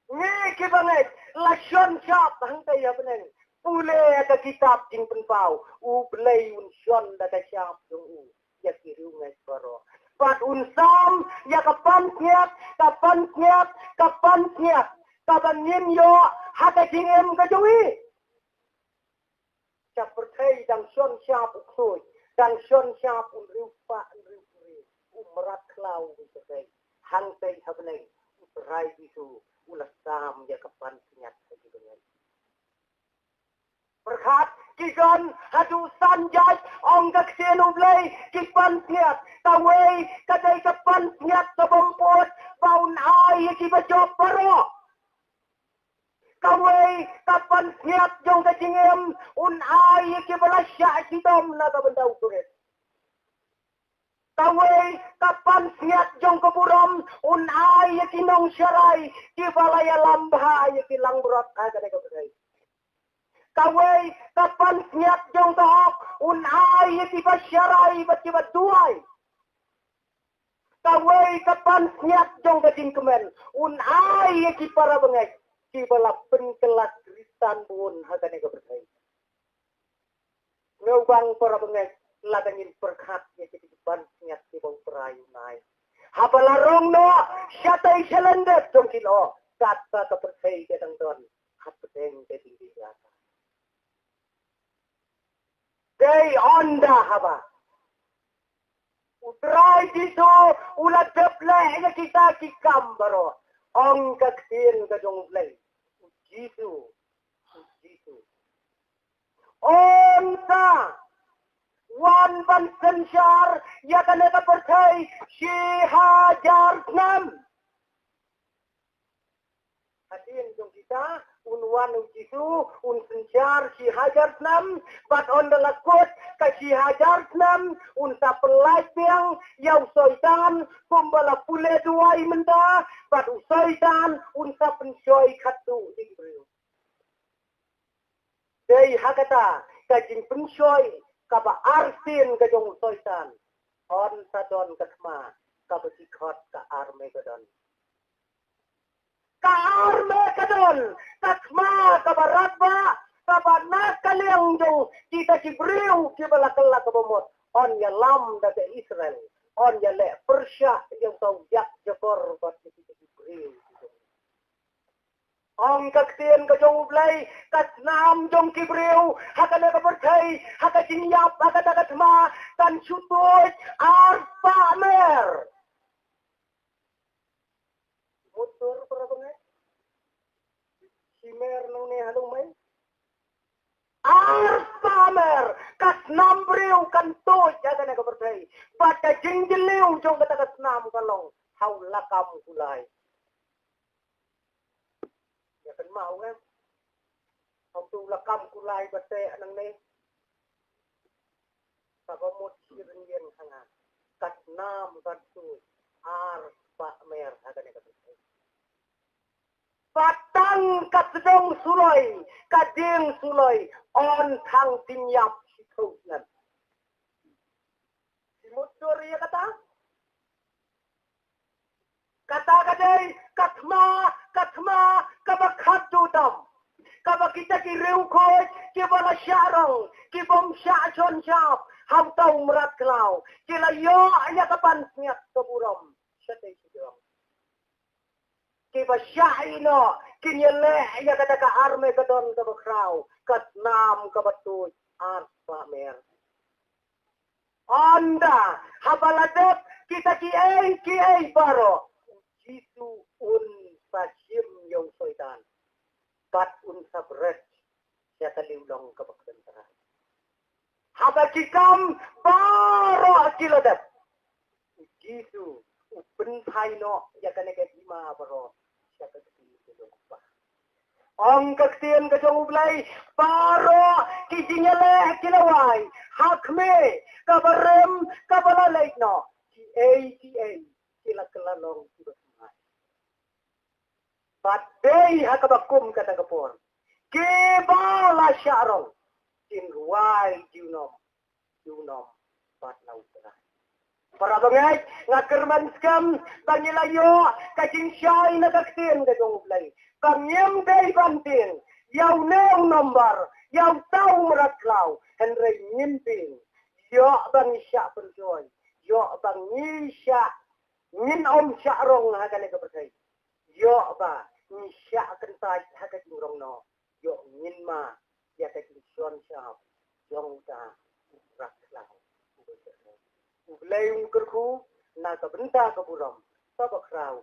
Ngi ki bangeit la shon shap hangtei ha bneng. Pule ïa ka kitab Jingpynpaw, U Blei un shon da ka shap jong u ïa ki riewngeit baroh. Bad un sam ïa ka pansngiat, ka pansngiat, ka pansngiat. kaba ngin ïoh ha ka jingim ka jong ngi. Ka pyrthei dang shon shap u ksuid, dang shon shap u riewspah, u riewspah, u mrad khlaw u pyrthei. Hangtei ha bneng, u Trai Jisu u la sam ïa ka pansngiat ha ki bangeit. Pyrkhat ki don haduh san jait, ong ka ktien U Blei, ki pansngiat. Kawei ka dei ka pansngiat ka bym pud, ba un ai ïa kiba jop baroh. Kawei ka pansngiat jong ka jingim, un ai ïa kiba la shah shitom na ka bynta U Khrist. Kawei ka pansngiat jong ka burom, un ai ïa ki nongsharai kiba la ïalam bha ïa ki langbrot ha kane ka pyrthei. Kawei ka pansngiat jong ka hok, un ai ïa kiba sharai bad kiba duwai. Kawei ka pansngiat jong ka jingkmen, un ai ïa ki para bangeit kiba la pynkylla Khristan bun ha kane ka pyrthei. Ngew bang para bangeit, lada ngin pyrkhat ïa kita ki pansngiat kiba U Trai un ai. Haba la rong noh shatei shalyndet jong ki lyoh, kata ka pyrthei ka dang don hapdeng ka jingdih jong ka. Dei ynda haba U Trai Jisu u la dep leh ïa kita ki kam baroh, ong ka ktien ka jong U Blei, U Jisu, U Jisu un sa wan ban synshar ïa kane ka pyrthei shi hajar snem. Hadien jong kita, un wan U Jisu, un synshar shi hajar snem, bad ynda la kut ka shi hajar snem, un sa pynlait biang ïa u Soitan, kumba la pule duwai mynta, bad u Soitan un sa pynshoi khatduh ïa ki briew. Dei ha kata ka jingpynshoi kaba arsien ka jong u Soitan, yn sa don ka thma kaba ki khot ka Armagedon. Ka Armagedon, ka thma kaba radbah, kaba na ka liang jong kita ki briew kiba la kylla kaba mut, yn ïalam da ka Israel, yn ïaleh pyrshah ïa uta u ïakjakor bad kita ki briew. Ong ka ktien ka jong U Blei, ka snam jong ki briew ha kane ka pyrthei, ha ka jingïap, ha kata ka thma, kan shu tuid arspah mer. Mut sur para bangeit? Shi mer nang ne halung mai? Arspah mer ka snam briew kan tuid ha kane ka pyrthei. Bad ka jingjylliew jong kata ka snam ka long ha u lakam kulai. Ïa kynmaw em. Hangtu lakam kulai ba teh nangne. Kaba mut shi rynïeng ha nga. Ka snam kan tuid arspah mer ha kane ka pyrthei. Ba tang ka sdang suloi, ka dieng suloi, yn khang pynïap shiphew snem. Phi mut sur ïa kata? Kata ka dei ka thma, ka thma kaba khatduh tam. Kaba kita ki riewkhuid kiba la shah rong, ki bym shah shon shap ha uta u mrad khlaw, ki la ïoh ïa ka pansngiat ka burom shatei shi jrong. Kiba shah ïeh noh kin ïaleh ïa kata ka Armagedon kaba khraw, ka snam kaba tuid arspah mer. Ynda haba la dep kita kiei kiei baroh, U Jisu un sa shim ïa u Soitan bad un sa bret sha ka liwlong kaba khlem trai. Haba ki kam baroh ki la dep, U Jisu u pynphai noh ïa kane ka hima baroh sha ka ktien ka jong U Kpa. Ong ka ktien ka jong U Blei, baroh ki jingïaleh ki la wai ha khmih, kaba rim kaba la leit noh, kiei kiei ki la kylla long kiba thymmai. Bad dei ha kaba kum kata ka por, kiba la shah rong kin rwai junom, junom bad la U Trai. Para bangeit, nga kyrmen skhem ba ngi la ïoh ka jingshai na ka ktien ka jong U Blei. Kam ngim dei ban tieng ïa une u nombar, ïa uta u mrad khlaw, hynrei ngin tieng ïoh ba ngi shah pynshoi, ïoh ba ngi shah, ngin ym shah rong ha kane ka pyrthei. Ïoh ba ngi shah kyntait ha ka jingrong noh, ïoh ngin ma ïa ka jingshon shap jong uta u mrad khlaw. U Blei un kyrkhu na ka bynta ka burom, sa ba khraw.